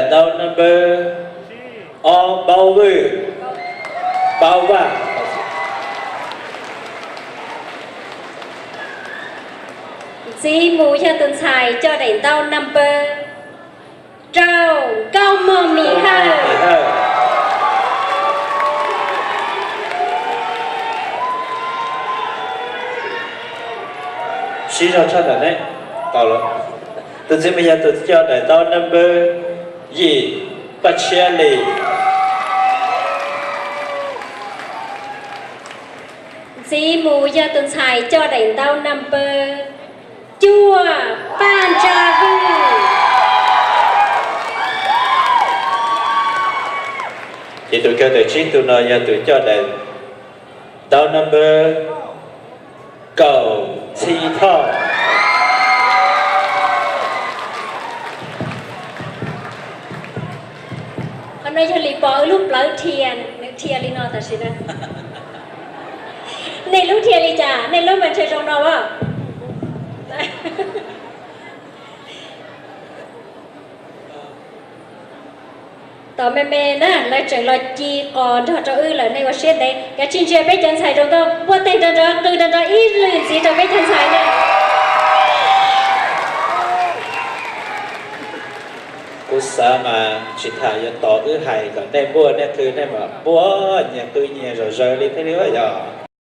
Daim ntau number ob, Npauj Vwj, Npauj Vaj. Ntxiv mus yog tus ntxhais coj daim ntau number rau, Nkauj Mog Mis Hawj. Sib zog tshaj ntawm ne, tau lawm. Tus ntxiv mus yog tus coj daim ntau number yim, Paj Tshiab Lis. Ntxiv mus yog tus ntxhais coj daim ntau number cuaj, Paj Ntsa Vwj. Ces tus kawg ntawm tsib tug no yog tus coj daim ntau number kaum, Ntxhi Thoj. Qhov no yog Lis Pov wb lub plawv dhia, nws dhia li no tam sim no. Nej lub dhia li cas? Nej lub mas ntshe zoo no as. Tom me me na, lawv tseem los ci qos nrog rau wb lawm, nej ua siab ntev. Kav tsij ntsia peb cov ntxhais rau ntawd, npuaj teg nrov nrov, qw nrov nrov ib lwm ntxiv rau peb cov ntxhais na. Kuv xav mas tsis tas yuav tos wb hais kom nej npuaj, nej qw nej mam npuaj, nyias qw nyias zom zaws li thiaj li yog.